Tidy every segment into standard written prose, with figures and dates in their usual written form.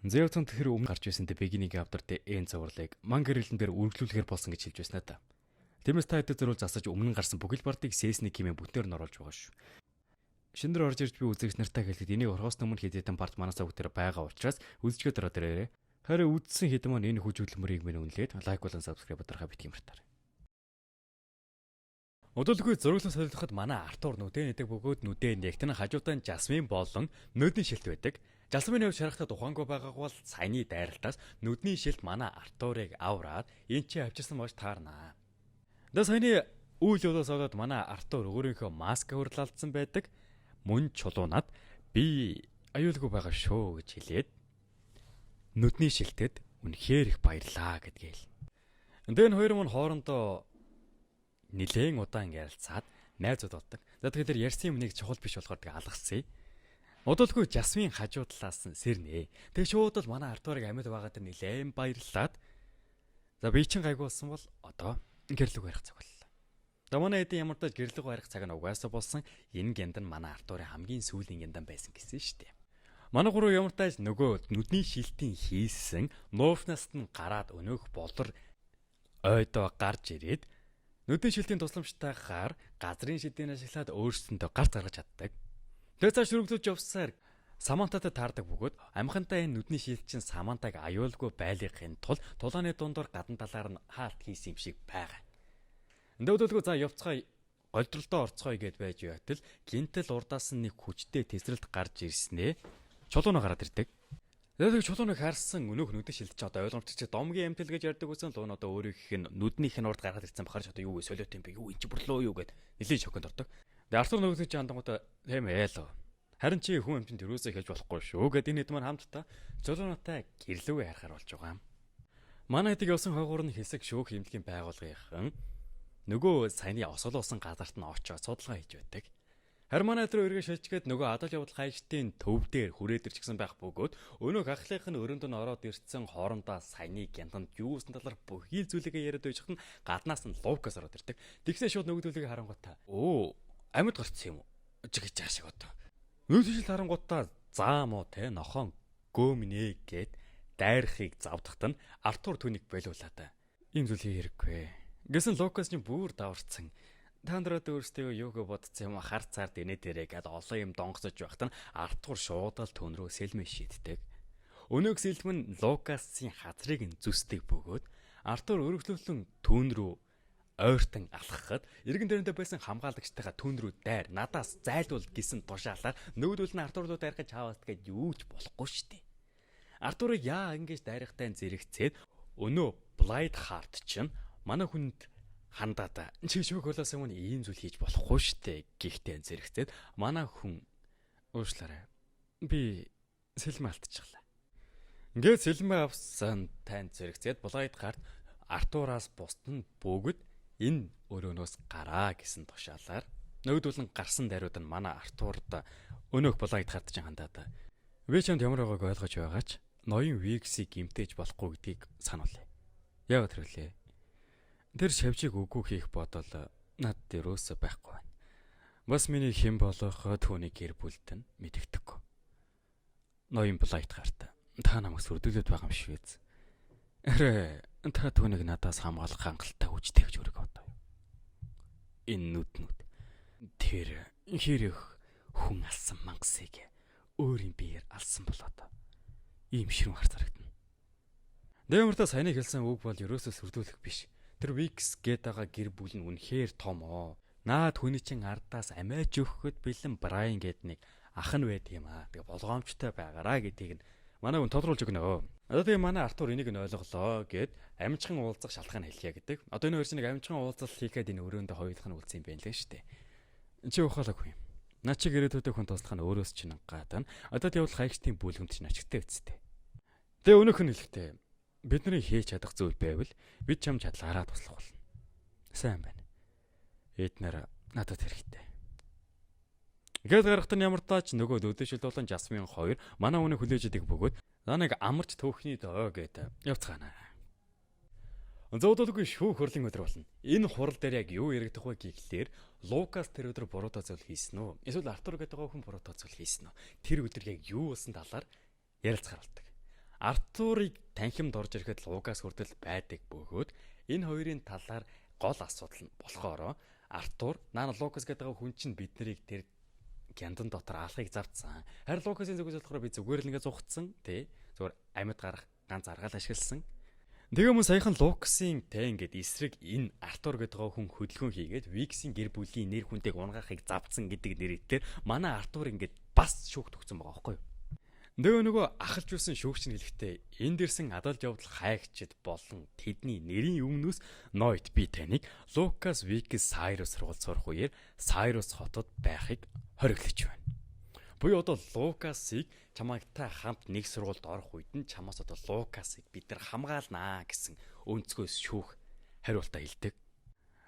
Зэвцэн тэр өмнө гарч байсан The Beginning After the End цувралыг ман гэрэлэн дээр үргэлжлүүлэхээр болсон гэж хэлж байсан та. Тиймээс та хэдэд зориулж засаж өмнө нь гарсан бүхэл part ыг season хэмээн бүтнээр нь оруулж байгаа шүү. Шинээр орж ирж би үзэгч нартай хэлэхэд энийг орохоос өмнө хэд хэдэн part манасаа бүгдээр байгаа учраас үзчихээд ороод ирээрэй. Харин үзсэн хэд маань энэ хүч хөдөлмөрийг минь үнэлээд like болон subscribe дарахаа битгий мартаарай. Удалгүй зураглан солиодоход манай Артур нүдэ нэдэг бөгөөд нүдэ нэгтэн хажуудаа нь Жасмин болон нүдний шилт байдаг. Жасмины хувьд шарахтад ухаангүй байгааг бол саяны дайралтаас нүдний шилт манай Артурыг авраад эн чи авчирсан болж таарнаа. Да саяны үйл явдлаас болоод манай Артур өөрийнхөө маска хөрлөлдсөн байдаг. Мөн чулуунад би аюулгүй байгаа шүү гэж хэлээд нүдний шилтэд үнэхээр их баярлаа гэдгээ хэл. Тэгээ энэ хоёр мөн хоорондоо нилээн удаан ярилцаад найзууд болдог. За, тэгэхээр тэр ярьсан юм нэг чухал биш болохоор тэгээ алгасъя. Удалгүй Жасмин хажуу талаас нь сэрнэ. Тэгээ шууд бол манай Артурыг амьд байгаа дээр нилээн баярлаад, за, би чин гайгүй болсон бол одоо гэрлэг барих цаг боллоо. За, манай эдийн ямар тач гэрлэг барих цаг нь угаасаа болсон. Энэ гянд нь манай Артурын хамгийн сүүлийн гяндан байсан гэсэн шүү дээ. Манай гурав ямар тач нөгөө нүдний шилтийн хийсэн нуувнаас нь гараад өнөөх болор ойдоо гарч ирээд нүдний шилтийн тусламжтайгаар газрын шидийг ашиглаад өөрсөндөө гарц гаргаж чаддаг. Тэгээ цааш өргөдөлж явсаар Самантатай таардаг бөгөөд амхантай энэ нүдний шилт чинь Самантаг аюулгүй байлгахын тулд тулааны дундуур гадна талаар нь хаалт хийсэн юм шиг байгаа. Ндөөдөлгөө за явцгаая, голдролдоо орцгоё гэд байж байтал гинтэл урдаас нь нэг хүчтэй тесрэлт гарч ирснээ чулууна гараад ирдэг. Тэгээд чулууныг харсан өнөөх нүдэн шилдэж одоо ойлгомжтой чи домгийн амтл гэж ярьдаг байсан л одоо өөрийнх нь нүднийх нь урд гаргаад ирсэн бахарч одоо юу вэ, солиот юм бэ, юу эн чи бүрлөө юу гэд нэлийн шоконд ордог. Тэгээд Артур нөгөөдөж андангуудаа тийм ээ л. Харин чи хүн амтнд юусоо хэлж болохгүй шүү гэд энэ хэд маань хамтдаа чулуунаатай гэрлүүгээ харахаар болж байгаа юм. Манай хэдэг явсан хойгуур нь хэсэг шөөх имлэгийн байгууллагынхан нөгөө саяны осолоосон газарт нь очоод судалгаа хийж байдаг. Харин манай руу эргээ шилжгээд нөгөө адал явдал хайчдын төв дээр хүрээд ирчихсэн байх бөгөөд өнөөх ахлынх нь өрөөнд нь ороод ирсэн хоорондоо саяны гянтанд юусан талаар бүхий л зүйлийгээ яриад байж хатан гаднаас нь Лукас ороод ирдэг. Тэгсэн шууд нөгөөдөлийг харангуйтаа өө амьд гарцсан юм уу? Чиг гэж шиг одоо. Нөөцшил харангуйтаа заа мó те нохон гөөмнэ гэд дайрахыг завдахт нь Артур түүнийг болиулаа. Ийм зүйл хэрэггүй. Гэсэн Лукас нь бүр даварцсан. Та нар одоо өөрсдөө юуг бодсон юм, хар цаар дэнэ дээрээ гэд олон юм донгоцож байхад нь Артур шууд л түн рүү сэлмээ шийддэг. Өнөөх сэлэм нь Лукасын хазрыг нь зүсдэг бөгөөд Артур өргөлөөлөн түн рүү ойртон алхахад эргэн тойрондоо байсан хамгаалагчтайгаа түн рүү дайр, надаас зайлуул гэсэн тушаалаар нөгөөдөл нь Артур руу дайрах гэж хаваас гээд юу ч болохгүй шүү дээ. Артурыг яа ингэж дайрахтай зэрэгцээд өнөө Blight Heart чинь манай хүнд хандаад чи шүүх болоос өмнө ийм зүйл хийж болохгүй штэ гихтээ зэрэгцээд манай хүн уушлаарай. Би сэлмээ алдчихлаа. Ингээд сэлмээ авсан тань зэрэгцээд Blight Heart Артураас бусд нь бүгд энэ өрөөнөөс гараа гэсэн тушаалаар нөгөөдөл нь гарсан даруйд нь манай Артурд өнөөх Blight Heart чинь хандаад би чамд ямар байгааг ойлгож байгаа ч ноён Виксийг гимтээж болохгүй гэдгийг сануулъя. Яг тэр үлээ. Тэр шавжийг үгүй хийх бодол над дээр өөсөө байхгүй байна. Бас миний хэн болох түүний гэр бүлд нь мэдэгдэхгүй. Ноён Blight гарт та намайг сүрдүүлээд байгаа юм шиг биз. Арай та түүнийг надаас хамгаалах хангалттай хүчтэй гэж өөрийгөө бодоо. Энэ нүднүүд тэр хэрэг хүн алсан мангасыг өөрийн биеэр алсан болоод ийм ширүүн хар зарагдана. Дэмэртэ саяны хэлсэн үг бол ерөөсөө сүрдүүлэх биш. Тэр Викс гээд байгаа гэр бүл нь үнэхээр том оо. Наад хүний чин ардаас амиаж өгөхөд бэлэн Брайан гээд нэг ах нь байд юм аа. Тэгээ болгоомжтой байгаараа гэдгийг нь манай хүн тодруулж өгнө. Одоо тэгээ манай Артур энийг нь ойлголоо гэд амжихан уулзах шалтгаан хэлье гэдэг. Одоо энэ хоёр чинь нэг амжихан уулзалт хийхэд энэ өрөөндөө хоёулах нь үлдсэн юм байна лээ шүү дээ. Чи ухаалаагүй юм. Наа чи ирээдүйдээ хүн туслах нь өөрөөс чинь гадна. Одоо тэгвэл хаягчдын бүлгэмт чинь ачигтай үсттэй. Тэгээ өнөөх нь хэлэхдээ бидний хийж чадах зүйл байвал бид чам чадлаараа туслах болно. Сайн байна. Эднэр надад хэрэгтэй. Ингээд гарахт нь ямар таач нөгөө өдөшөл болон Жасмин хоёр манай хүнийг хүлээж идэг бөгөөд за нэг амарч төөхний дөө гэд явцгаана. Зөөдөлгүй шүүх хурлын өдөр болно. Энэ хурал дээр яг юу яригдах вэ гэхлээр Лукас тэр өдөр буруутай зүйл хийсэн үү? Эсвэл Артур гэдэг хүн буруутай зүйл хийсэн үү? Тэр өдөр яг юу болсон талаар ярилцгаар болдог. Артурыг танхимд орж ирэхэд Лукас хүртэл байдаг бөгөөд энэ хоёрын талаар гол асуудал нь болохоор Артур наа Лукас гэдэг хүн чинь бид нарыг тэр гяндан дотор алахыг завцсан. Харин Лукасын зүгээс болохоор би зүгээр л ингэ зугтсан, тий. Зүгээр амьд гарах ганц аргаал ашигласан. Тэгээ мөн саяхан Лукасын тэ ингээд эсрэг энэ Артур гэдэг хүн хөдөлгөөн хийгээд Виксийн гэр бүлийн нэр хүндийг унгаахыг завцсан гэдэг нэрээр манай Артур ингээд бас шүүхт өгсөн байгаа байхгүй юу? Тэгээ нөгөө ахалж юусан шүүгч нь хэлэхдээ энд ирсэн адал явдал хайгчид болон тэдний нэрийн өмнөөс Нойт би таныг Лукас Викс Сайрус сургууль сурах үеэр Сайрус хотод байхыг хориглож байна. Буюу одоо Лукасыг чамайг та хамт нэг сургуульд орох үед нь чамаас одоо Лукасыг бид нар хамгаалнаа гэсэн өнцгөөс шүүх хариултаа хэлдэг.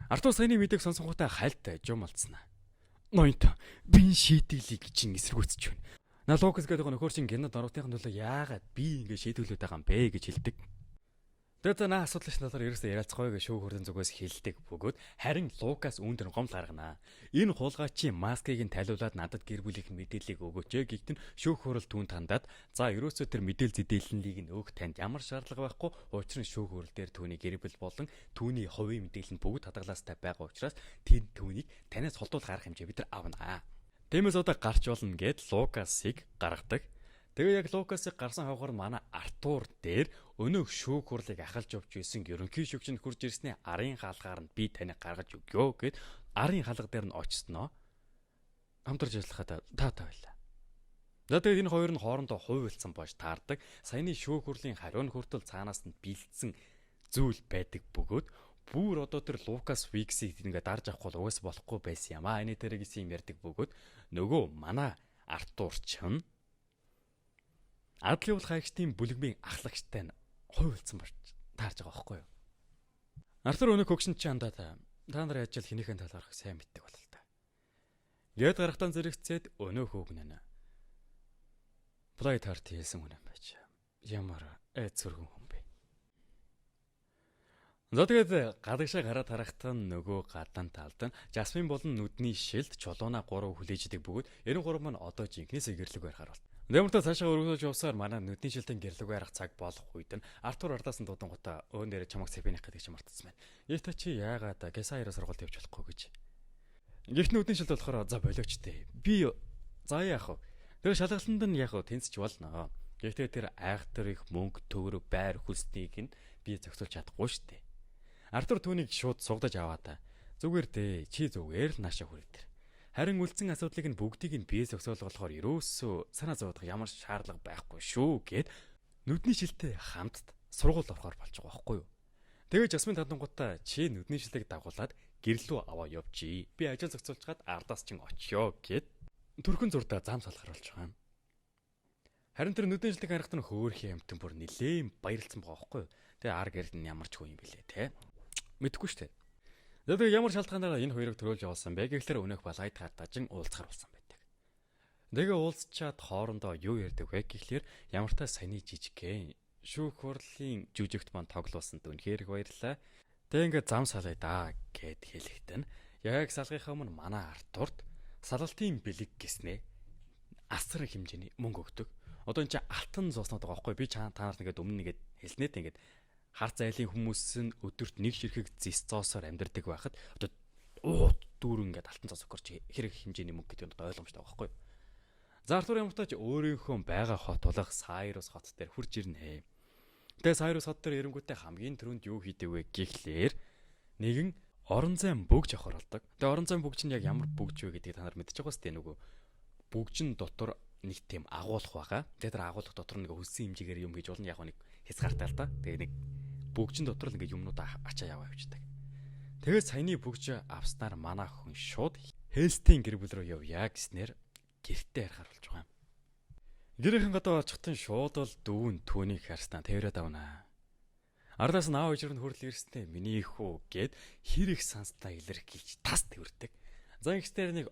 Артур саяны мэдээг сонсонгуудаа хальт жум алдсан. Нойт би энэ шийтгэлийг чинь эсэргүүцэж байна. На Лукас гэдэг нөхөр чинь генад орохтын төлөө яагаад би ингэ шийдвэрлээд байгаа юм бэ гэж хэлдэг. Тэгээ за наа асуудлын талаар ерөөсөө ярилцахгүй гэж шүүх хурлын зүгээс хэлдэг бөгөөд харин Лукас үүн дээр гомдол гаргана. Энэ хулгайчийн маскыг нь талиулаад надад гэр бүлийнх нь мэдээллийг өгөөч гэгтэн шүүх хурал түүнд хандаад за ерөөсөө тэр мэдээлэл зэдээллийг нь өгөх танд ямар шаардлага байхгүй, учир нь шүүх хурал дээр түүний гэр бүл болон түүний хувийн мэдээлэл нь бүгд хадгалаастай байгаа учраас тэнд түүнийг танаас холдуулах арга хэмжээ бид нар авна. Тиймээс одоо гарч болно гэд Лукасыг гаргадаг. Тэгээ яг Лукасыг гарсан хавхар манай Артур дээр өнөөх шүүх хурлыг ахалж явж исэн ерөнхий шүүгч нь хурж ирсний арын хаалгаар нь би таныг гаргаж өгөө гэд арын хаалга дээр нь очсноо хамтарч ажиллахад таатай байлаа. За тэгээд энэ хоёр нь хоорондоо хувилсан болж таардаг. Саяны шүүх хурлын хариу нь хүртэл цаанаас нь бэлдсэн зүйл байдаг бөгөөд бүр одоо тэр Лукас Виксийг ингээд дарж авах бол угаас болохгүй байсан юм аа. Энэ тэр гэсэн юм ярьдаг бөгөөд нөгөө манай Артур ч адал явуул хайгчдын бүлэгмийн ахлагчтай нь хувилсан болж таарж байгаа байхгүй юу? Артур өнөөх хөгшин чи андаа та нарын ажил хинийхэн талаарх сайн мэддэг бол та. Гээд гарахтан зэрэгцээд өнөөх хөг нэ. Плейт харт хийсэн хүн юм байж. Ямар айц сүргэн хүн бэ? За тэгээд гадагшаа гараад харахтаа нөгөө гадаан талд нь Жасмин болон нүдний шилд чулууна 3 хүлээж идэг бөгөөд 93 маань одоо жинхнээсээ гэрлэг барихаар болт. Нэмэртэ цаашаа өргөжж явсаар манай нүдний шилтэн гэрлэг барих цаг болох үед нь Артур ардаас нь дуудангуудаа өөн дээрээ чамаг цэпэних гэдэг чи мартсан байна. Ийта чи яагаад Гесайро сургуульд явж болохгүй гэж. Гэхдээ нүдний шилд болохоор за болооч тээ. Би за яах вэ? Тэр шалгалтанд нь яах вэ? Тэнцэж болно. Гэхдээ тэр айхтар их мөнгө төгрөг байр хүлснийг нь би зохицуулж чадахгүй шүү дээ. Артур түүнийг шууд сугдаж аваа та. Зүгээр дээ, чи зүгээр л наашаа хүрээ тэр. Харин үлдсэн асуудлыг нь бүгдийг нь бие зохицуулах болохоор ерөөсөө санаа зовох ямар шаардлага байхгүй шүү гэд нүдний шилтэй хамт сургууль орохоор болж байгаа байхгүй юу. Тэгээ Жасмин тандангуудаа чи нүдний шилийг дагуулад гэрлүү аваа явжий. Би ажил зохицуулж чад ардаас чин очиё гэд төрхөн зурдаа зам салахар болж байгаа юм. Харин тэр нүдний шилийг харахад нь хөөрхөн амтан бүр нилээн баярлцсан байгаа байхгүй юу. Тэгээ ар гэрд нь ямар ч хүн юм бэлээ те. Мэдэхгүй шүү дээ. Тэгээ ямар шалтгаанаараа энэ хоёрыг төрүүлж явуулсан бэ гэхлээр өнөөх балайд хардажин уулзахар болсон байдаг. Тэгээ уулзчаад хоорондоо юу ярьдаг вэ гэхлээр ямар та саяны жижигхэн шүүх хурлын жүжигт маань тоглуулсанд үнэхээр их баярлалаа. Тэгээ ингээд зам салъя да гэд хэлэхдээ нь яг салгынхаа өмнө манай Артурт салгалтын бэлэг гэснээ асар их хэмжээний мөнгө өгдөг. Одоо энэ чинь алтан зоосноод байгаа байхгүй би чаа та нарт ингээд өмнө нэгэд хэлнэ дээ ингээд хар зайлын хүмүүс нь өдөрт нэг ширхэг зис зоосоор амьдардаг байхад одоо уут дүүрэн ингээд алтан зоос өгөрч хэрэг хэмжээний мөнгө гэдэг нь одоо ойлгомжтой байгаа байхгүй юу. За Артур ямартай ч өөрийнхөө байгаа хот болох Сайрус хот дээр хурж ирнэ. Тэгээ Сайрус хот дээр ирэнгүүтээ хамгийн түрүүнд юу хийдэг вэ гэхлээр нэгэн орон зайн бөгж авахар болдог. Тэгээ орон зайн бөгж нь яг ямар бөгж вэ гэдгийг та нар мэдчих байгаа сте нөгөө бөгжин дотор нэг тийм агуулах байгаа. Тэгээ тэр агуулга дотор нэг хөлсөн хэмжээгээр юм хийж болно. Яг нэг хязгаартай л да. Тэгээ нэг бөгжин дотор л ингээд юмнуудаа ачаа яваа явждаг. Тэгээд саяны бөгж авснаар манай хүн шууд Хелстийн гэр бүл рүү явъя гэснээр гэртээ ярихаар болж байгаа юм. Гэрийнхэн гадаа очихтон шууд л дүүн түүнийг харснаа тэрээд авнаа. Ардаас нь аав ээж рүү хүрэл ирснээ миний хүү гэд хэр их санстаа илэрхийлж тас тэрдэг. За ингэснээр нэг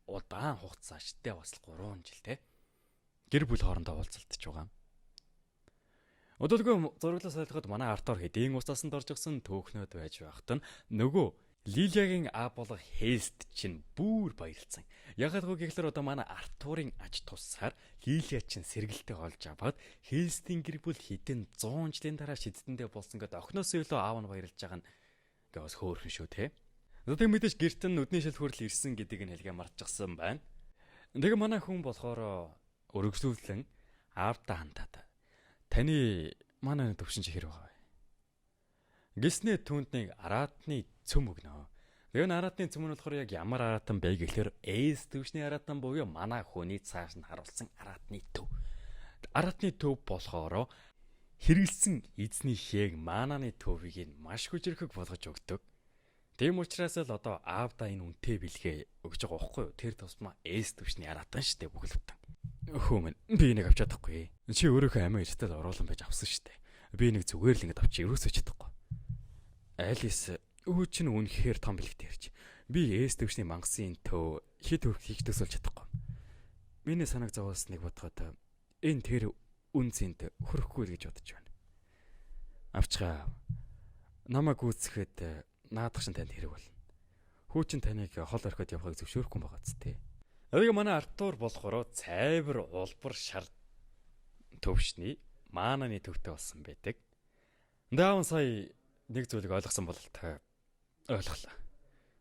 удаан хугацаа штэ бас л 3 жил те. Гэр бүл хоорондоо уулзалтж байгаа юм. Өдөлгөө зураглаас ойлгоход манай Артур хэдийн уцаасанд орж ирсэн төөхнөд байж байхад нь нөгөө Лилиагийн аав болох Хест чинь бүр баярлцсан. Ягаад гэвэл гэхлээр одоо манай Артурын ач тусаар Лилиа чинь сэргэлтээ олж аваад Хестийн гэр бүл хэдэн 100 жилийн дараа шидэтэндээ болсон гэдээ охиноос илүү аав нь баярлж байгаа нь ингээ бас хөөрхөн шүү те. За тэг мэдээж гэрт нь нүдний шил хүрэл ирсэн гэдгийг нь хэлгээ мартчихсан байна. Тэгээ манай хүн болохоор өргөжлүүлэн аавдаа хандаад таны манай төвшин чи хэр байгаа вэ? Гэснээ түүнд нэг араатны цөм өгнө. Тэгээ энэ араатны цөм нь болохоор яг ямар араатан бэ гэхлээр Эс төвшний араатан буюу манай хүний цааш нь харуулсан араатны төв. Араатны төв болохоор хэрэгэлсэн эзний хээг мананы төвийг нь маш хүчрхэг болгож өгдөг. Тийм учраас л одоо аавда энэ үнэтэй бэлгээ өгж байгаа байхгүй юу? Тэр тусмаа Эс төвшний араатан штэ бүхэл бүтэн. Хөө минь би энийг авч чадахгүй. Чи өөрийнхөө амиа эртэл оруулан байж авсан штэ. Би энийг зүгээр л ингэж авч ерөөсөө чадахгүй. Алис өө чинь үнэхээр том бэлэгтэй ярьж. Би Эс төвшний мангасын төв хит хөрөх хийх төсөөлж чадахгүй. Миний санааг зовоос нэг бодоход энэ тэр үн цэнд хөрөхгүй л гэж бодож байна. Авчгаа. Намайг гүйцэхэд наадах шин танд хэрэг болно. Хүү чин таныг хол орхиод явахыг зөвшөөрөхгүй байгаа ч тээ. Тэгээ манай Артур болохоор цайвар улбар шар төвшний маананы төвтэй болсон байдаг. Даавн сая нэг зүйлийг ойлгосон бололтой ойлголоо.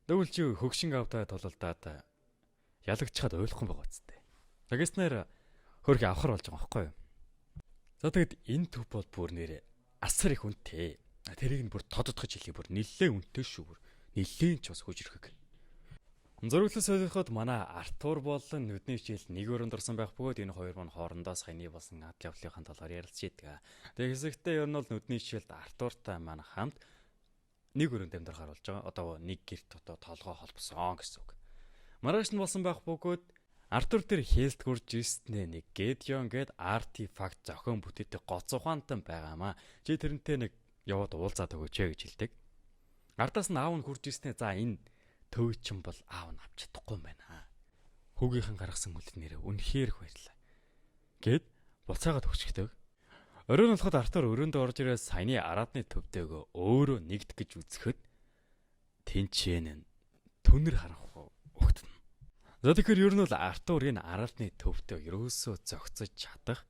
Тэгвэл чи хөгшин авдаа тулалдаад ялагчхад ойлгохгүй байгаа үсттэй. Тэгснээр хөрх авахар болж байгаа байхгүй юу? За тэгэд энэ төв бол бүр нэрээ асар их үнэтэй. Тэрийг нь бүр тодотгож хэлье, бүр нэлээд үнэтэй шүү бүр. Нэлээд ч бас хүчрхэг. Зураглал солиход манай Артур болон нүдний хичээл нэг өрөөнд орсон байх бөгөөд энэ хоёр маань хоорондоо саяны болсон адал явдлынхаа талаар ярилцж идэг. Тэгээ хэсэгтээ ер нь бол нүдний хичээлд Артуртай манай хамт нэг өрөөнд амьдрахаар болж байгаа. Одоо нэг гэрт одоо толгой холбосон гэсэн үг. Маргааш нь болсон байх бөгөөд Артур тэр хээлт гүрж ирснээ нэг Гедеон гээд артефакт зохион бүтээдэг гоц ухаантан байгаамаа. Чи тэрнтэй нэг яваад уулзаад өгөөч гэж хэлдэг. Ардаас нь аав нь хурж ирснээ за энэ төв чин бол аав нь авч чадахгүй юм байна. Хүүгийнхэн гаргасан үлд нэрээ үнэхээр их баярлаа. Гэд буцаагаад өгчгдөг. Оройн болоход Артур өрөөндөө орж ирээд саяны араатны төвтэйгөө өөрөө нэгдэх гэж үзэхэд тэнцэн нь түнэр харанхуй угтана. За тэгэхээр ер нь бол Артур энэ араатны төвтэй ерөөсөө зохицож чадах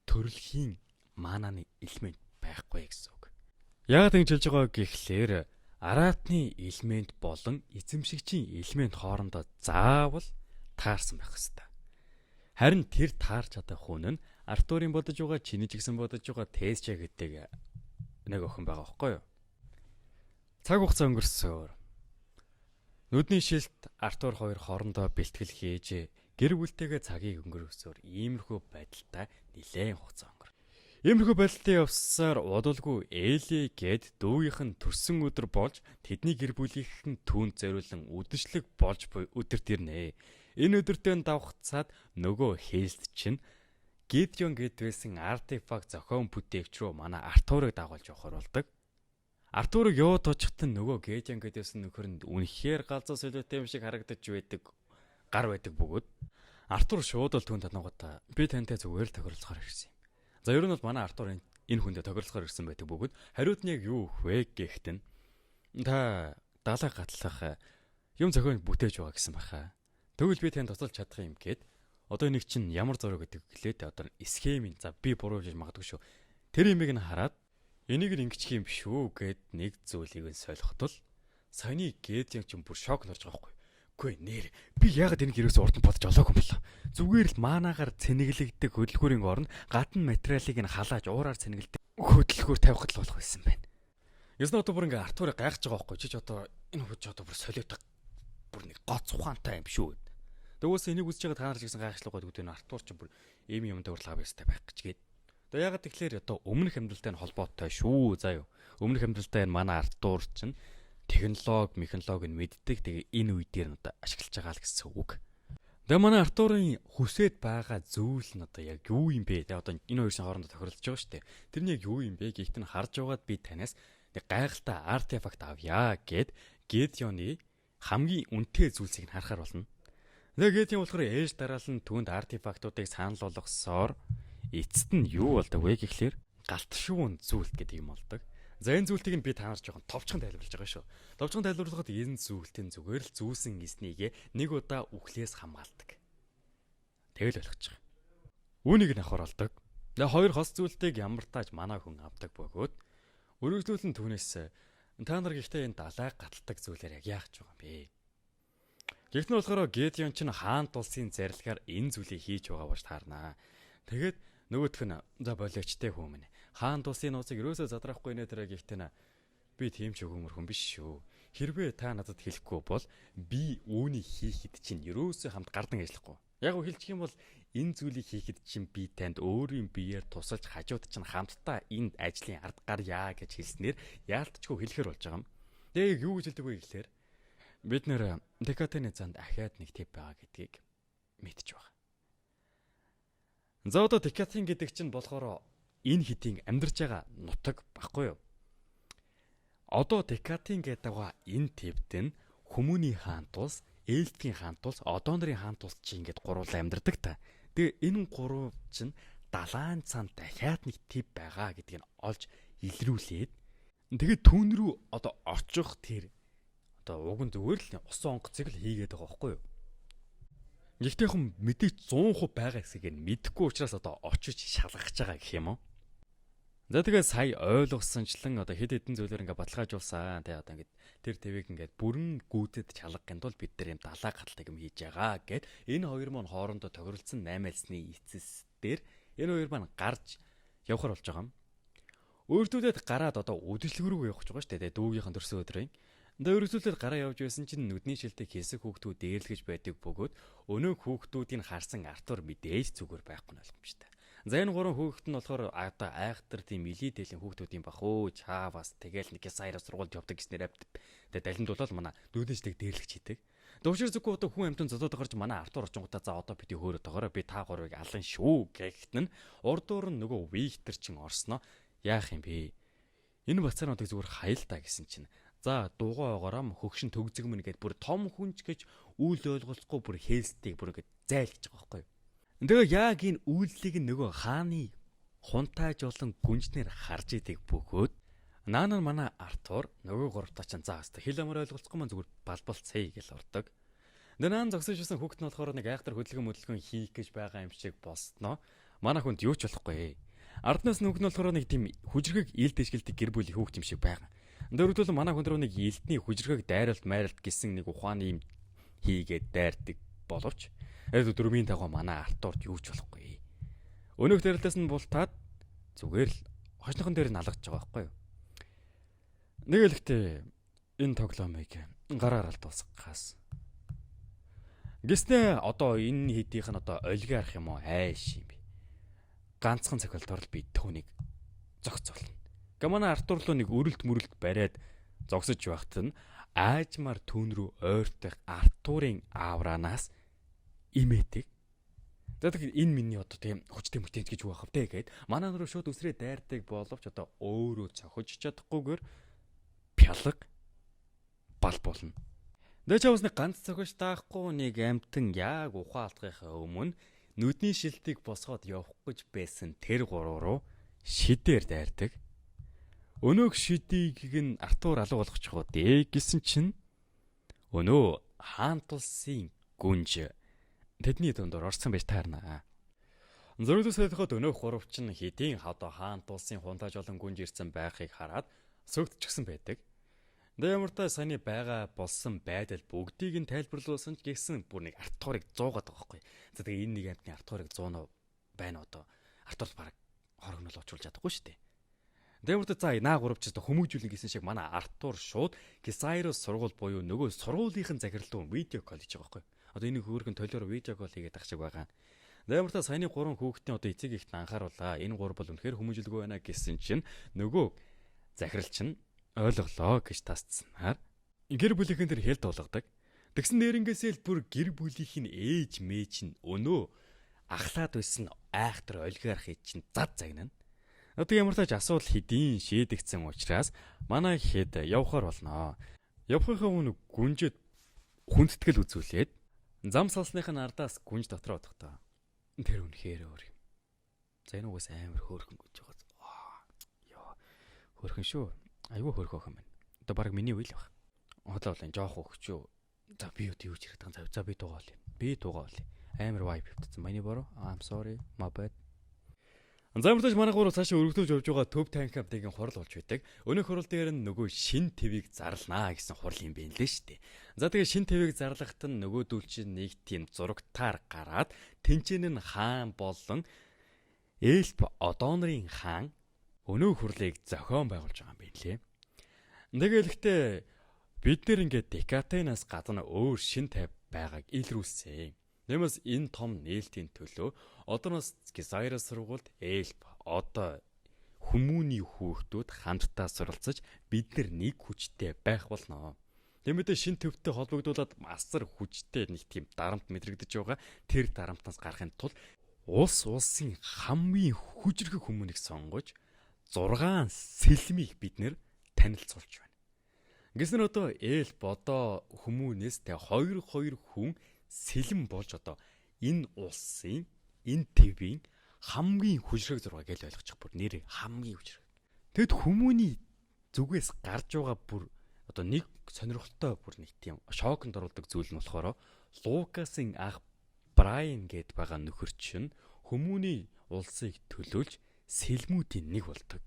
төрөлхийн мананы элемент байхгүй гэсэн үг. Яагаад ингэж хэлж байгаа гэхлээр араатны элемент болон эзэмшигчийн элемент хоорондоо заавал таарсан байх ёстой. Харин тэр таарч чадах хүн нь Артурын бодож байгаа, чиний ч гэсэн бодож байгаа Тесча гэдэг нэг охин байгаа байхгүй юу? Цаг хугацаа өнгөрсөөр нүдний шилт Артур хоёр хоорондоо бэлтгэл хийж гэр бүлтэйгээ цагийг өнгөрөөсөөр иймэрхүү байдалтай нэлээд хугацаа өнгөр. Иймэрхүү байдалтай явсаар удалгүй Эли гэд дүүгийнх нь төрсөн өдөр болж тэдний гэр бүлийнхэн түүнд зориулан үдшилэг болж буй өдөрт ирнэ. Энэ өдөртөө давхцаад нөгөө Хелст чинь Гидеон гэд байсан артефакт зохион бүтээгч рүү манай Артурыг дагуулж явахар болдог. Артурыг яваад очиход нь нөгөө Гидеон гэд байсан нөхөр нь үнэхээр галзуу солиотой юм шиг харагдаж байдаг гар байдаг бөгөөд Артур шууд л түүнд тануугата би тантай зүгээр л тохиролцохоор ирсэн юм. За ер нь бол манай Артур энэ хүндээ тохиролцохоор ирсэн байдаг бөгөөд хариуд нь яг юу өгөх вэ гэхэд нь та далай гатлах юм зохион бүтээж байгаа гэсэн баха. Тэгвэл би танд тусалж чадах юм гээд одоо нэг чинь ямар зураг гэдэг гэлээ те одоо схемийн за би буруу гэж магадгүй шүү. Тэр имийг нь хараад энийг нь ингэчих юм биш үү гэд нэг зүйлийг нь солиход л саяны гээд юм чинь бүр шок норж байгаа байхгүй. Үгүй нэр би яагаад энийг ерөөсөө урд нь бодож олоогүй юм болоо. Зүгээр л манаагаар цэнэглэгдэг хөдөлгүүрийн оронд гадна материалыг нь халааж уураар цэнэглэдэг хөдөлгүүр тавихад л болох байсан байна. Ясна одоо бүр ингээ Артурыг гайхаж байгаа байхгүй. Чи ч одоо энэ хүч одоо бүр солиодог бүр нэг гоц ухаантай юм шүү. Тэгвээс энийг үзэж байгаа та нар ч гэсэн гайхшлаг гэдэг нь Артур ч бүр ийм юм дээр лав ястай байх гэж гээд. Одоо ягаад тэгэхээр одоо өмнөх амьдралтай нь холбоотой шүү заа юу. Өмнөх амьдралтай энэ манай Артур чинь технологи, механологи нь мэддэг. Тэгээ энэ үе дээр нь одоо ашиглаж байгаа л гэсэн үг. Тэгээ манай Артурын хүсээд байгаа зүйл нь одоо яг юу юм бэ? Тэгээ одоо энэ хоёрын хоорондоо тохиролцож байгаа шүү дээ. Тэрний яг юу юм бэ гэхдээ нь харж байгаад би танаас нэг гайхалтай артефакт авъя гэд Гедеоны хамгийн үнэтэй зүйлсийг нь харахаар болно. Тэгээ Гедеон болохоор ээж дараалан нь түүнд артефактуудыг санал болгосоор эцэст нь юу болдог вэ гэхлээр галтшуун зүйлт гэдэг юм болдог. За энэ зүйлтийг нь би та нарт жоохон товчхон тайлбарлаж байгаа шүү. Товчхон тайлбарлахад энэ зүйлтийн зүгээр л зүүсэн эснийг нэг удаа үхлээс хамгаалдаг. Тэгэл ойлгочих. Үүнийг нь авахар болдог. Тэгээ хоёр хос зүйлтийг ямар тааж манай хүн авдаг бөгөөд өргөжлүүлэн түүнээс та нар гэхдээ энэ далайг гаталдаг зүйлээр яг яах гэж байгаа юм бэ? Гэхдээ нь болохоор Гедеон ч хаан тулсын зарилгаар энэ зүйлийг хийж байгаа болж таарнаа. Тэгээд нөгөөх нь за болооч те хүмүүн. Хаан тулсын нууцыг ерөөсөө задраахгүй нэ тэрэ гэхдээ нь би тийм ч өгөөмөр хүн биш шүү. Хэрвээ та надад хэлэхгүй бол би үүнийг хийхэд чинь ерөөсөө хамт гардан ажиллахгүй. Яг гоо хэлчих юм бол энэ зүйлийг хийхэд чинь би танд өөрийн биеэр тусалж хажууд чинь хамтдаа энэ ажлын ард гарья гэж хэлснээр яалтчгүй хэлэхэр болж байгаа юм. Тэгээ юу гэж хэлдэг вэ гэхлээр бид нэр Декатаны занд ахиад нэг тэв байгаа гэдгийг мэдж байгаа. За одоо Декатын гэдэг чинь болохоор энэ хэдийн амьдарч байгаа нутаг баггүй юу? Одоо Декатын гэдэг байгаа энэ твд нь хүмүүний хаан тулс, Ээлтгийн хаан тулс, одоо нарын хаан тулс чи ингээд гуруулаа амьдардаг та. Тэгээ энэ гурав чинь далайн цан дахиад нэг төв байгаа гэдгийг нь олж илрүүлээд тэгээд түүн рүү одоо очих тэр одоо уг нь зүгээр л усан онгоцыг л хийгээд байгаа байхгүй юу? Гэхдээ хүн мэдээж 100% байгаа хэсгийг нь мэдэхгүй учраас одоо очиж шалгах гэж байгаа гэх юм уу? За тэгээ сая ойлгосончлон одоо хэд хэдэн зүйлээр ингээ баталгаажуулсан. Тэгээ одоо ингээд тэр твийг ингээд бүрэн гүйтэд чалгахын тулд бид нар юм далаа гаталдаг юм хийж байгаа гэд энэ хоёр маань хоорондоо тохиролцсон 8 альсны эцэс дээр энэ хоёр маань гарч явхар болж байгаа юм. Өөртүүлээд гараад одоо үдэшлэг рүү явах гэж байгаа шүү дээ. Дүүгийнхэн төрсөн өдрийн. Тэгээ өргөжлүүлээд гараа явж байсан чинь нүдний шилдэг хэсэг хүүхдүүд дээрлэгж байдаг бөгөөд өнөөг хүүхдүүдийг харсан Артур мэдээж зүгээр байхгүй нь ойлгомжтой. За энэ гурван хүүхэд нь болохоор одоо айхтар тийм элит элийн хүүхдүүд юм бах өө чаа бас тэгэл нэг саяра сургуульд явдаг гэснээр тэгээ далинд бол манай нүдний шилдэг дээрлэгч хийдэг. Дүүшэр зүггүй одоо хүн амьтан зодоод гарч манай Артур очингуудаа за одоо бити хөөрөд тоогоорой би та гурвыг алан шүү гэхэд нь урдуур нь нөгөө Виктор чин орсноо яах юм бэ? Энэ бацаануудыг зүгээр хаял та гэсэн чинь за дугуй огоором хөгшин төгзөгмөн гэд бүр том хүнч гэж үйл ойлголцохгүй бүр хээлстийг бүр ингэж зайлж байгаа байхгүй юу? Тэгээ яг энэ үйлдэлийг нөгөө хааны хунтааж болон гүнжнэр харж идэг бөгөөд наана манай Артур нөгөө гуравтаа ч за хаста хэл амар ойлголцохгүй ман зүгээр балбалцъя гэж ордог. Тэгээ наан зогсож ирсэн хүүхэд нь болохоор нэг айхтар хөдөлгөөн хөдөлгөөн хийх гэж байгаа юм шиг болсноо манай хүнд юу ч болохгүй. Арднаас нүг нь болохоор нэг тийм хүжрхэг ил дэшгэлдэг гэр бүлийн хүүхэд юм шиг байгаа. Дөрөвдөл манай хүн рүү нэг элдний хүжрхэг дайралт майралт гэсэн нэг ухааны юм хийгээд дайрдаг боловч яг дөрмийн дагуу манай Артурт юу ч болохгүй. Өнөөх дайралтаас нь бултаад зүгээр л хожнохон дээр нь алгаж байгаа байхгүй юу. Нэг хэлэхдээ энэ тоглоомыг гараар ал дуусгахаас. Гэснэ одоо энэ хэдийнх нь одоо олигарх юм уу айш юм бэ. Ганцхан цохиолдоор л би түүнийг зохицуулна. Гамана Артур руу нэг өрөлт мөрөлт бариад зогсож байхад нь аажмаар түүн рүү ойртох Артурын авраанаас имээдэг. За тэгэхээр энэ миний одоо тийм хүчтэй мүчтэй гэж юу байх вэ гэхэд манай нөрөө шууд өсрээ дайрдаг боловч одоо өөрөө цохиж чадахгүйгээр пялаг бал болно. Дэ чавс нэг ганц цохиж таахгүй нэг амтан яг ухаан алдахынхаа өмнө нүдний шилтийг босгоод явах гэж байсан тэр гурав руу шидээр дайрдаг. Өнөөх шидийг нь Артур алга болгочих дээ гэсэн чинь өнөө хаан тулсын гүнж тэдний дундор орсон байж таарна. Зөрөлдөс хэлэхэд өнөөх гурав чинь хэдийн одоо хаан тулсын хунтааж олон гүнж ирсэн байхыг хараад сөгдчихсэн байдаг. Тэгээ ямар та саяны байгаа болсон байдал бүгдийг нь тайлбарлуулсан ч гэсэн бүр нэг Артурыг зуугаад байгаа байхгүй. За тэгээ энэ нэг амтны Артурыг зуунаа байна одоо. Артур баг хорогнол учруулж чадахгүй шүү дээ. Тэгээ ямар та за наа гурав ч хүмүүжүүлэн гэсэн шиг манай Артур шууд Кисайрос сургууль буюу нөгөө сургуулийнхын захирал руу видео call хийж байгаа байхгүй. Одоо энийг хөөрхөн толиор видео call хийгээд ах шиг байгаа. Тэгээ ямар та саяны гурван хүүхдийн одоо эцэг ихт анхааруулаа. Энэ гурав бол үнэхээр хүмүүжүүлгүй байна гэсэн чинь нөгөө захирал чинь ойлголоо гэж тасцсанаар гэр бүлийнхэн тэр хэл дуулгадаг. Тэгсэн нэрнгээсээ л бүр гэр бүлийнх нь ээж мэж нь өнөө ахлаад байсан айхтар олигарх чинь зад загнана. Одоо ямар тач асуудал хэдийн шийдэгдсэн учраас манай хэд явхаар болноо. Явахынхаа өмнө гүнжэд хүндэтгэл үзүүлээд зам салсных нь ардаас гүнж дотроо утгатай. Тэр үнэхээр өөр юм. За энэ угаас амар хөөрхөн гэж байгаа. Йоо. Хөөрхөн шүү. Айгүй хөрх охин байна. Одоо баг миний үе л баг. Одоо бол энэ жоох өгч юу. За би юу юу ч хэрэг байгаа. За би дуугаа олъё. Би дуугаа олъё. Амар vibe хөвтсөн. Миний бороо. I'm sorry. My bad. За мөрдөж манай гурав цаашаа өргөдүүлж явж байгаа төв танхимд нэгэн хурал болж байдаг. Өнөөх хурал дээр нь нөгөө шин твийг зарлнаа гэсэн хурал юм байна лээ шүү дээ. За тэгээ шин твийг зарлахад нь нөгөөдөл чинь нэг тийм зурагтаар гараад тэнцэн нь хаан болон Эльп Одоонрын хаан өнөөх хурлыг зохион байгуулж байгаа юм байна лээ. Тэгэл ихтэй бид нэр ингээд Декатенаас гадна өөр шин тайв байгааг илрүүлсэн. Нэмээс энэ том нээлтийн төлөө одооноос Гизайра сургуульд Эльп одоо хүмүүний хүүхдүүд хамтдаа суралцаж бид нар нэг хүчтэй байх болно. Тэмээдээ шин төвтэй холбогдуулаад масар хүчтэй нэг тийм дарамт мэдрэгдэж байгаа. Тэр дарамтнаас гарахын тулд улс улсын хамгийн хүчрхэг хүмүүнийг сонгож 6 сэлмийг бид нэр танилцуулж байна. Ингэснээр одоо Эльп одоо хүмүүнээс тэ 2 2 хүн сэлэм болж одоо энэ улсын энэ твийн хамгийн хүчрэг зураг гэж ойлгочих бүр нэр хамгийн хүчрэг. Тэгэд хүмүүний зүгээс гарч байгаа бүр одоо нэг сонирхолтой бүр нэг тийм шоконд оруулдаг зүйл нь болохоор Лукасын ах Брайан гэд байгаа нөхөр чинь хүмүүний улсыг төлөөлж сэлмүүдийн нэг болдог.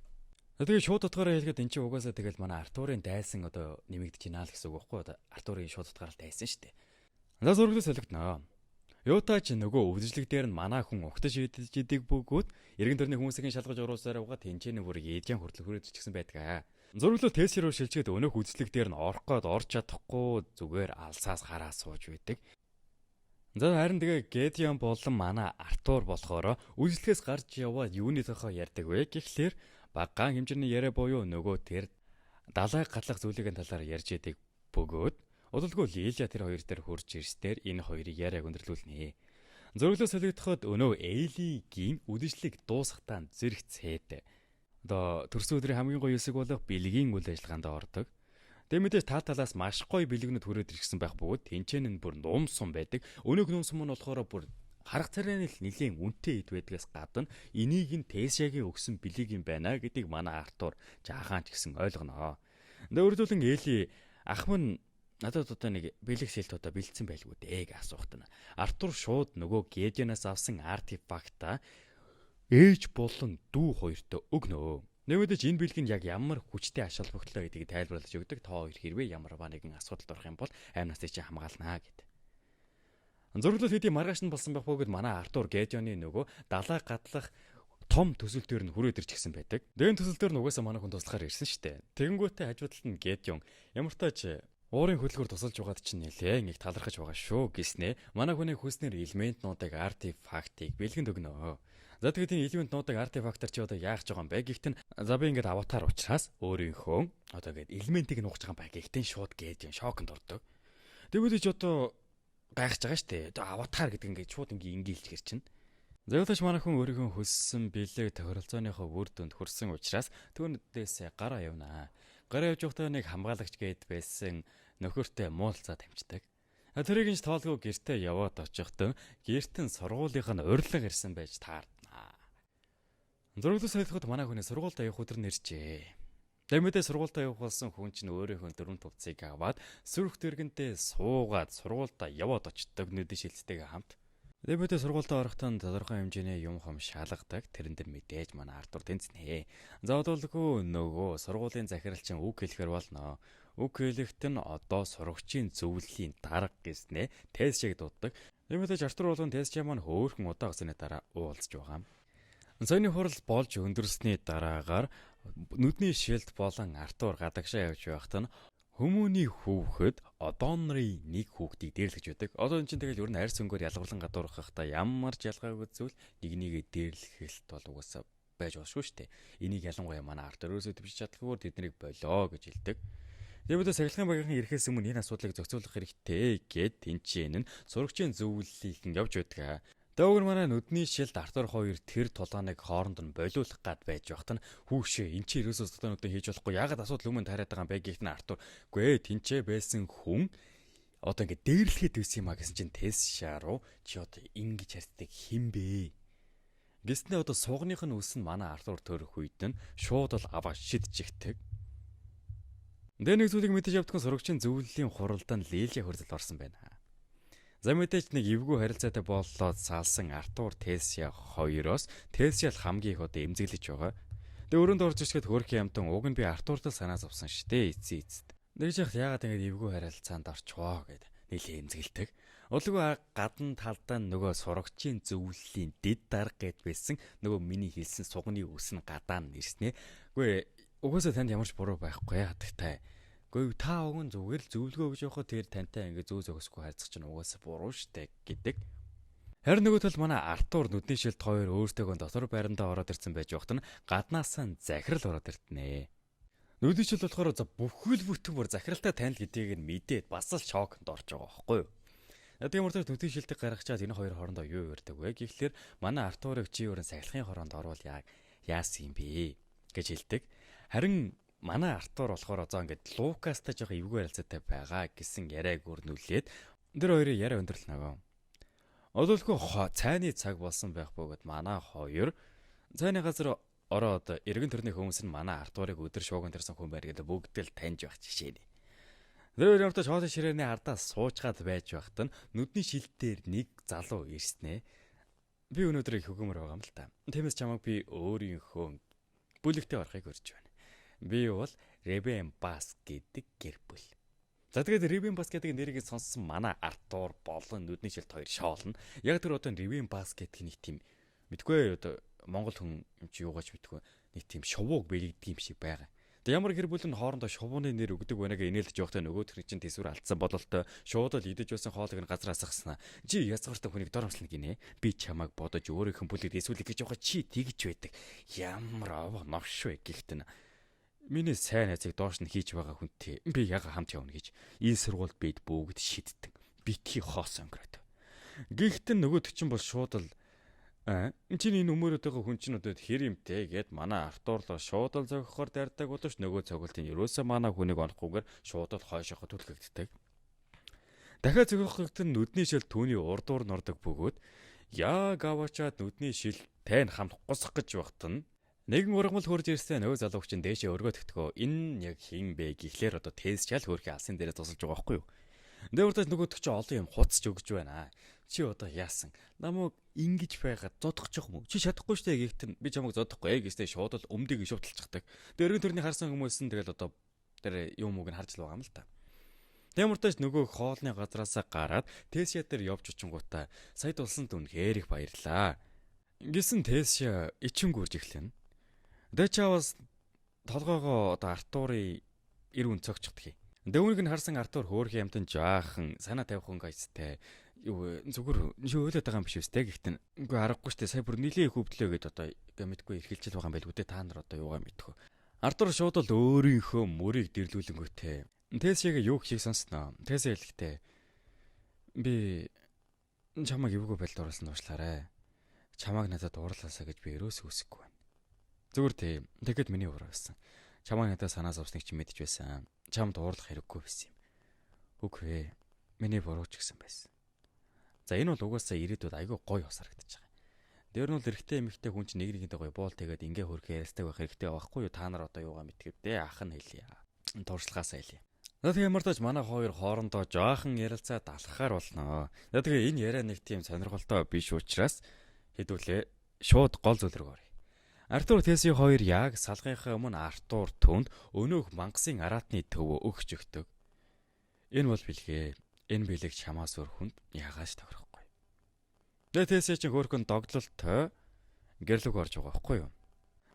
Тэгээ шууд утгаараа хэлэхэд эн чинь угаасаа тэгэл манай Артурын дайсан одоо нэмэгдэж байна л гэсэн үг байхгүй юу? Артурын шууд утгаараа л дайсан шүү дээ. За зурглал солигдно. Юутай ч нөгөө өвдөжлөг дээр нь манай хүн угтаж идэж идэг бөгөөд эргэн тойрны хүмүүсийг шалгаж оруулсаар байгаа тэнцэнэ бүр эдэн хүртэл хүрээд ичихсэн байдаг. Зураглал тест рүү шилжгээд өнөөх үзлэг дээр нь орох гээд орч чадахгүй зүгээр алсаас хараа сууж байдаг. За харин тэгээ Гедеон болон манай Артур болохоор үзлэгээс гарч яваад юуны тухай ярьдаг вэ гэхлээр багаан хэмжээний яриа буюу нөгөө тэр далай галах зүйлийн талаар ярьж идэг бөгөөд удалгүй Лилия тэр хоёр дээр хурж ирснээр энэ хоёрыг яриаг өндөрлүүлнэ. Зөрлөө солигдоход өнөө Элигийн үдшилэг дуусахтаа зэрэгцээд одоо төрсөн өдрийн хамгийн гоё хэсэг болох бэлгийн үйл ажиллагаанд ордог. Тэгээ мэдээж тал талаас маш гоё бэлгнүүд хүрээд ирсэн байх бөгөөд тэнцэн нь бүр нум сум байдаг. Өнөөх нум сум нь болохоор бүр харах царайны л нэлийн үнэтэй эд байдгаас гадна энийг нь Тэшагийн өгсөн бэлэг юм байна гэдгийг манай Артур жаахан ч гэсэн ойлгоно. Тэгээ өрдүүлэн Эли ах минь надад одоо нэг бэлэг сэлт одоо бэлдсэн байлгүй дээ гэж асуухт нь Артур шууд нөгөө Гедеонаас авсан артефакта ээж болон дүү хоёртой өгнө. Нэмэдэж энэ бэлэг нь яг ямар хүчтэй ач холбогдолтой гэдгийг тайлбарлаж өгдөг. Та хоёр хэрвээ ямарваа нэгэн асуудалд орох юм бол аймнаас чи хамгаалнаа гэд. Зураглал хэдий маргааш нь болсон байх бөгөөд манай Артур Гедеоны нөгөө далай гадлах том төсөл дээр нь хүрээд ирчихсэн байдаг. Дэн төсөл дээр нь угаасаа манай хүн туслахаар ирсэн шүү дээ. Тэгэнгүүтээ хажуу талд нь Гедеон ямар тач уурын хөдөлгөөр тусалж байгаад чинь нэлээ нэг талархаж байгаа шүү гэснээ манай хүний хүснээр элементнуудыг артефактыг бэлгэнд өгнө. За тэгээд энэ элементнуудыг артефактаар чи одоо яах гэж байгаа юм бэ? Гэхдээ за би ингээд аватар учраас өөрийнхөө одоо ингээд элементийг нуугч байгаа юм байна. Гэхдээ шууд гээд юм шоконд ордог. Тэгвэл чи одоо гайхаж байгаа шүү дээ. Одоо аватар гэдэг ингээд шууд ингээд ингээл чинь. Зөвлөж манай хүн өөрийнхөө хөссөн бэлэг тохиролцооныхоо үр дүнд хүрсэн учраас түүнээсээ гараа явнаа. Гараа явж байхдаа нэг хамгаалагч гээд байсан нөхөртэй муулцаа тамждаг. Тэрийг нь тоолгүй гэртээ яваад очихдоо гэрт нь сургуулийнх нь урилга ирсэн байж таарна. Зураглал солиход манай хүний сургуульд явах өдөр нэрчээ. Дэмэдэ сургуультай явах болсон хүн чинь өөрийнхөө дөрвөн тувцыг аваад сүрх дэргэнтэй суугаад сургуультай яваад очдог нүдэн шилттэйгээ хамт. Дэмэдэ сургуультай орохдоо тодорхой хэмжээний юм хом шалгадаг. Тэрэн дээр мэдээж манай Артур тэнцнэ. За одоолгүй нөгөө сургуулийн захирал чинь үг хэлэхэр болно. Үг хэлэхэд нь одоо сурагчийн зөвлөлийн дарга гэснэ тест шиг дууддаг. Дэмэдэж Артур болон тест маань хөөхөн удаа усны дараа уулзж байгаа юм. Саяны хурал болж өндөрсний дараагаар нүдний шилд болон Артур гадагшаа явж байхад нь хүмүүний хүүхэд Одоонрын нэг хүүхдийг дээрлэж байдаг. Одоо эн чинь тэгэл ер нь арьс өнгөөр ялгарлан гадуурхахдаа ямар ч ялгаагүй зүйл нэг нэгээ дээрлэхэлт бол угаасаа байж болшгүй шүү дээ. Энийг ялангуяа манай Артур өөрөөсөө төвшиж чадлаггүйгээр тэднийг болоо гэж хэлдэг. Тэгвэл сахилгын багийн ирэхээс өмнө энэ асуудлыг зохицуулах хэрэгтэй гэд тэнцэн нь сурагчийн зөвлөлийнхэн явж байдаг. Дөөөр манай нүдний шилд Артур хоёр тэр тулааныг хооронд нь болиулах гад байж байхад нь хүүшээ эн чи ерөөсөө тулаануудыг хийж болохгүй яагаад асуудал өмнө тариад байгаа юм бэ гэх нь Артур үгүй ээ тэнцээ байсан хүн одоо ингэ дээрлэхэд байсан юм а гэсэн чинь тест шааруу чи одоо ингэж харьцдаг хин бэ гэснээр одоо суугных нь үс нь манай Артур төрөх үед нь шууд бол аваа шидчихдэг. Тэгээ нэг зүйлийг мэдэж явдган сурагчийн зөвлөлийн хуралдаанд Лилия хөрзөл орсон байна. За мэдээж нэг эвгүй харилцаатай боллоод салсан Артур Тесия хоёроос Тесия л хамгийн их одоо эмзэглэж байгаа. Тэгээ өрөөнд орж ирчгээд хөөрхөн амтан уг нь би Артуртал санаа зовсон штэ эцсийн эцэст. Тэгж яхад яагаад ингэж эвгүй харилцаанд орчвоо гэд нэлээ эмзэгэлдэг. Улгүй гадна талдаа нөгөө сурагчийн зөвлөлийн дэд дарга гэд байсан нөгөө миний хэлсэн сугны үс нь гадаа нь ирснэ. Үгүй угаасаа танд ямар ч буруу байхгүй хатагтай. Гэхдээ та уг нь зүгээр л зөвлөгөө өгж явахад тэр тантай ингээ зөө зөгсөхгүй харьцах чинь угаасаа буруу штэ гэдэг. Харин нөгөө тал манай Артур нүдний шилд хоёр өөртөөгөө дотор байрандаа ороод ирсэн байж байхад нь гаднаасаа захирал ороод иртнэ. Нүдний шилд болохоор за бүхэл бүтэн бүр захиралтай танил гэдгийг нь мэдээд бас л шоконд орж байгаа байхгүй юу? Тийм учраас нүдний шилдэг гаргачаад энэ хоёр хоорондоо юу ярьдаг вэ гэхлээр манай Артурыг чи өөрөн сахилахын хороонд оруул яасан юм бэ гэж хэлдэг. Харин манай Артур болохоор зоо ингээд Лукастай жоох эвгүй харилцаатай байгаа гэсэн яриаг өрнүүлээд тэр хоёрын яриа өндөрлөнө. Одолгүй цайны цаг болсон байх бөгөөд манай хоёр цайны газар ороод эргэн тойрны хүмүүс нь манай Артурыг өдөр шууган тэрсэн хүн байна гэдэг бүгд л таньж байх жишээ нэ. Тэр хоёр ямартай шоолын ширээний ардаас суучгаад байж байхад нь нүдний шилд дээр нэг залуу ирснэ. Би өнөөдөр их хөгөөмөр байгаа юм л та. Тиймээс чамайг би өөрийнхөө бүлэгтээ орохыг урьж байна. Би бол Ребен Бас гэдэг гэр бүл. За тэгээд Ребен Бас гэдэг нэрийг сонссон манай Артур болон нүдний шилд хоёр шоолно. Яг тэр одоо Ребен Бас гэдэг нэг тийм мэдгүй одоо Монгол хүн юм чи юугаач мэдгүй нэг тийм шувууг бэлэгдэг юм шиг байгаа. Тэг ямар гэр бүл нь хоорондоо шувууны нэр өгдөг байна гэ инээлдэж явахдаа нөгөөх нь чинь төсвөр алдсан бололтой шууд л идэж байсан хоолыг нь газар асгасна. Чи язгууртай хүнийг доромжлно гинэ. Би чамайг бодож өөрийнхөө бүлэгт эсвэлэх гэж явах чи тэгж байдаг. Ямар овоо новш вэ гихтэн. Миний сайн найзыг доош нь хийж байгаа хүнтэй би яга хамт явна гэж энэ сургуульд бид бүгд шидтэн. Битгий хоос өнгөрөөд. Гэхдээ нөгөөд чинь бол шууд л чиний энэ өмөрөд байгаа хүн чинь одоо хэр юмтэй гэд манай Артур л шууд л зохихоор дайрдаг боловч нөгөө цогцолтын ерөөсөө манай хүнийг онохгүйгээр шууд л хойшоохо түлхэгддэг. Дахиад зохихогт нь нүдний шил түүний урдуур нордог бөгөөд яг аваачаад нүдний шил тань хамт гусах гэж багт нь нэгэн ургамал хурж ирсэн нөгөө залууч чинь дээшээ өргөө төгтгөө. Энэ яг хин бэ гэхлээр одоо тест шал хөөрхий алсын дээрээ тусалж байгаа байхгүй юу? Дээвэртээс нөгөөдөг чинь олон юм хуцч өгж байна. Чи одоо яасан? Намайг ингэж байгаад зодох жоох юм уу? Чи чадахгүй штэ гихтэн би чамайг зодохгүй гэжтэй шууд л өмдөг шувталчихдаг. Тэр эргэн тойрны харсан хүмүүс нь тэгэл одоо тэр юм уу г харж л байгаа юм л та. Тэмэртээс нөгөө хоолны газраасаа гараад Тесия дээр явж очингуудаа сая тулсанд үнэхээр их баярлаа. Гисэн Тесия ичингүүрж эхлэнэ. Дэчавас толгоогоо одоо Артурын эр үн цогцчихдаг. Дэвүнийг нь харсан Артур хөөрхөн амтан жаахан санаа тавих хүн гайстай юу зүгээр чи өөлөд байгаа юм биш үстэй гэхдээ үгүй аргагүй штэ сая бүр нилээ их өвдлөө гэд одоо мэдгүй эрхэлжил байгаа юм байлгүй дээ та нар одоо юугаа мэдхөө. Артур шууд л өөрийнхөө мөрийг дэрлүүлэнгүүтээ Тэсигээ юу гэхийг сонсноо. Тэсэ хэлэхдээ би чамайг эвгүй байдалд оруулсан уучлаарай. Чамайг надад уурлаасаа гэж би ерөөсөө хүсэхгүй байна. Зүгээр тий. Тэгэхэд миний ураа байсан. Чамайг надад санаа зовсныг чи мэдэж байсан. Чамд уурлах хэрэггүй байсан юм. Үгүй ээ. Миний буруу ч гэсэн байсан. За энэ бол угаасаа ирээдүйд айгүй гоё бас харагдаж байгаа. Тэр нь бол эрэгтэй эмэгтэй хүн чинь нэг нэгэнтэй гоё буул тэгээд ингээ хөрхөө ярилцдаг байх хэрэгтэй байхгүй юу? Та нар одоо юугаа мэдгэв дээ? Ах нь хэлье. Туршлагаасаа хэлье. За тэгээ ямар тач манай хоёр хоорондоо жоохон ярилцаад алхахаар болноо. За тэгээ энэ яриа нэг тийм сонирхолтой биш учраас хэдүүлээ шууд гол зүйл рүү оръё. Артур Тэси хоёр яг салгынхаа өмнө Артур түнд өнөөх мангасын араатны төв өгч өгдөг. Энэ бол бэлгээ. Энэ бэлэг чамаас өөр хүнд ягааш тохирохгүй. Тэгээ Тэси чинь хөөрхөн догдлолтой гэрлэг орж байгаа байхгүй юу?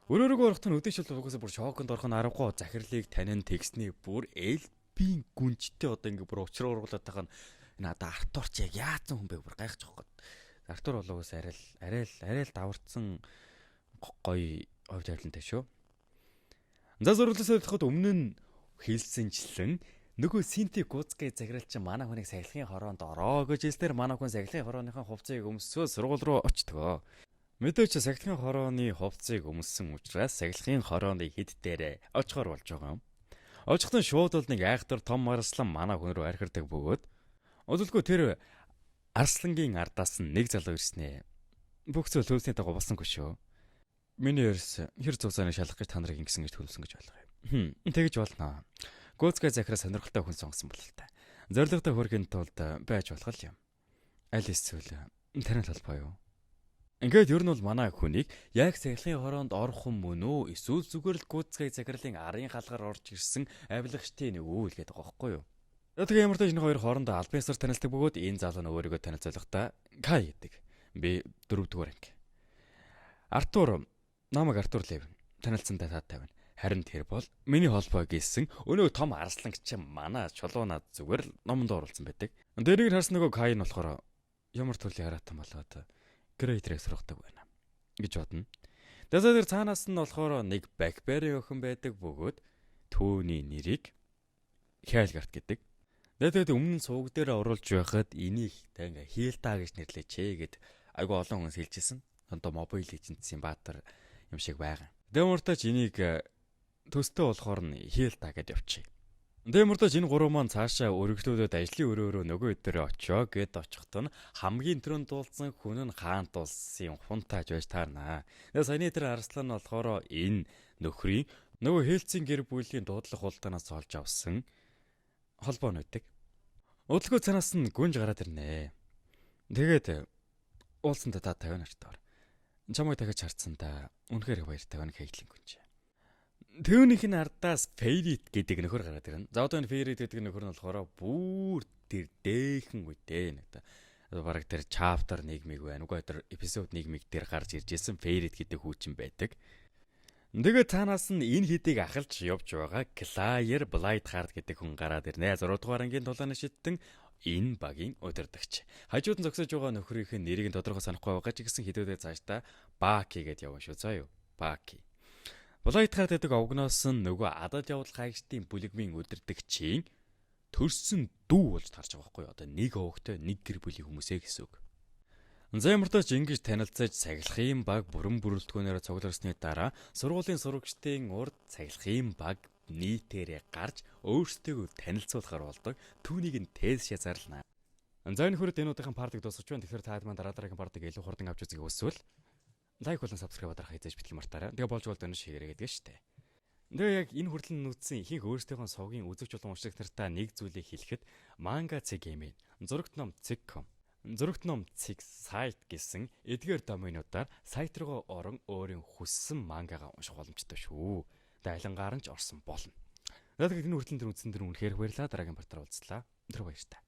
Өрөөрөг орохт нь өдөө шил угаасаа бүр шоконд орох нь аргагүй захирлыг танин текстний бүр элбийн гүнжтэй одоо ингээ бүр учраа ургуулад байгаа нь надаа Артур чи яг яатсан хүн бэ бүр гайхаж байгаа байхгүй. Артур бол угаасаа арай л даварцсан гоё хувь тавилантай шүү. За зурлаас ойлгоход өмнө нь хэлсэнчлэн нөгөө Синти Гуцкэй захирал чинь манай хүнийг сахилгын хороонд ороо гэж хэлснээр манай хүн сахилгын хорооныхон хувцсыг өмсөө сургууль руу очтгоо. Мэдээч сахилгын хорооны хувцсыг өмссөн учраас сахилгын хорооны хэд дээрээ очихоор болж байгаа юм. Очихдон шууд бол нэг айхтар том арслан манай хүн рүү архирдаг бөгөөд удалгүй тэр арслангийн ардаас нь нэг залуу ирснэ. Бүх зүйл төлсний дагуу болсонгүй шүү. Миний ерс хэр зузааны шалах гэж та нарыг ингэсэн гэж төлөвлөсөн гэж ойлгоё. Тэгэж болно. Гүйцэтгэх захираа сонирхолтой хүн сонгосон бололтой. Зорилготой хүрэхин тулд байж болох юм. Аль эсвэл танил холбоо юу? Ингээд ер нь бол манай хүнийг яг цахилгаан хороонд орох юм мөн үү? Эсвэл зүгээр л гүйцэтгэх захирлын арын хаалгаар орж ирсэн авилгачдын нэг үү л гэдэг байгаа байхгүй юу? Тэгээ ямар ч энэ хоёр хоорондоо албан ёсоор танилцдаг бөгөөд энэ залуу нь өөрийгөө танилцуулахдаа Кай гэдэг. Би 4-р анги. Артур, намайг Артур Левин. Танилцсандаа таатай байна. Харин тэр бол миний холбоо гэсэн өнөө том арслангч манай чулуунаад зүгээр л номонд оруулсан байдаг. Дэрийг харсан нөгөө Кай нь болохоор ямар төрлийн хараатан болоод Грейтрийг сургадаг байна гэж бодно. Тэгээ тэр цаанаас нь болохоор нэг Бакбери охин байдаг бөгөөд түүний нэрийг Хайлгарт гэдэг. Тэгээд өмнө нь сувг дээр оруулж байхад энийг та ингээ Хилта гэж нэрлээч гэд айгүй олон хүмүүс хэлжсэн. Одоо Mobile Legends-ийн баатар юм шиг байгаа. Тэгээ муртаач энийг төстэй болохоор нь Хилта гэд явчих. Тэгээ муртаач энэ гурван маань цаашаа өргөжлүүлээд ажлын өрөөрөө нөгөө өдөрөө очоо гэд очиход нь хамгийн түрүүнд дуулсан хүн нь хаант улсын хунтааж байж таарнаа. Тэгээ саяны тэр арслан нь болохоор энэ нөхрийн нөгөө Хилцийн гэр бүлийн дуудлага хулдаанаас олж авсан холбоо нүдэг. Удалгүй цанаас нь гүнж гараад ирнэ. Тэгээд уулсанда та 50 нартай. Чамайг дахиж харцсандаа үнэхээр их баяртай байна Кейтлин гүнж. Түүнийх нь ардаас Фейрит гэдэг нөхөр гараад ирнэ. За одоо энэ Фейрит гэдэг нөхөр нь болохоор бүр тэр дээхэн үедээ нэг та. Бараг тэр chapter 1 мэг байна. Үгүй тэр episode 1 мэг дээр гарч ирж исэн Фейрит гэдэг хүүчин байдаг. Тэгээд цаанаас нь энэ хэдийг ахалж явж байгаа Клайер Блайтхард гэдэг хүн гараад ирнэ. 6 дугаар ангийн тулааны шидтэн энэ багийн удирдагч. Хажууд нь зогсож байгаа нөхрийнх нь нэрийг нь тодорхой санахгүй байгаа ч гэсэн хэдүүдээ цаашдаа Баки гэдээ явна шүү. За юу? Баки. Блайтхард гэдэг овгноос нь нөгөө адад явдал хайгчдын бүлэгмийн удирдагчийн төрсөн дүү болж тарж байгаа байхгүй юу? Одоо нэг овогтой нэг гэр бүлийн хүмүүсээ гэсэн үг. За ямартаа ч ингэж танилцаж цахилгаан баг бүрэн бүрэлдэхүүнээр цугларсны дараа сургуулийн сурагчдын урд цахилгаан баг нийтээрээ гарч өөрсдийгөө танилцуулахар болдог. Түүнийг нь тез шазаарлана. За энэ хүрээд энэ удаагийн part ыг дуусгаж байна. Тэгэхээр та хэд маань дараа дараагийн part ыг илүү хурдан авч үзэхийг хүсвэл like болон subscribe дарах хэзээ ч битгий мартаарай. Тэгээ болж болдоо шигээрэй гэдэг нь шүү дээ. Тэгээ яг энэ хүртэл нүдсэн ихэнх өөрсдийнхөө сувгийн үзэгч болон уншигч нартаа нэг зүйлийг хэлэхэд manga цэг юм. Зурагт ном цэг.com, Зурагт ном цэг сайт гэсэн эдгээр доменуудаар сайт руугаа орон өөрийн хүссэн мангагаа унших боломжтой шүү. Тэгээ алингаар нь ч орсон болно. Тэгээд энэ хүртэл тэр үзсэн тэр үнэхээр баярлалаа. Дараагийн part аар уулзлаа. Тэр баяртай.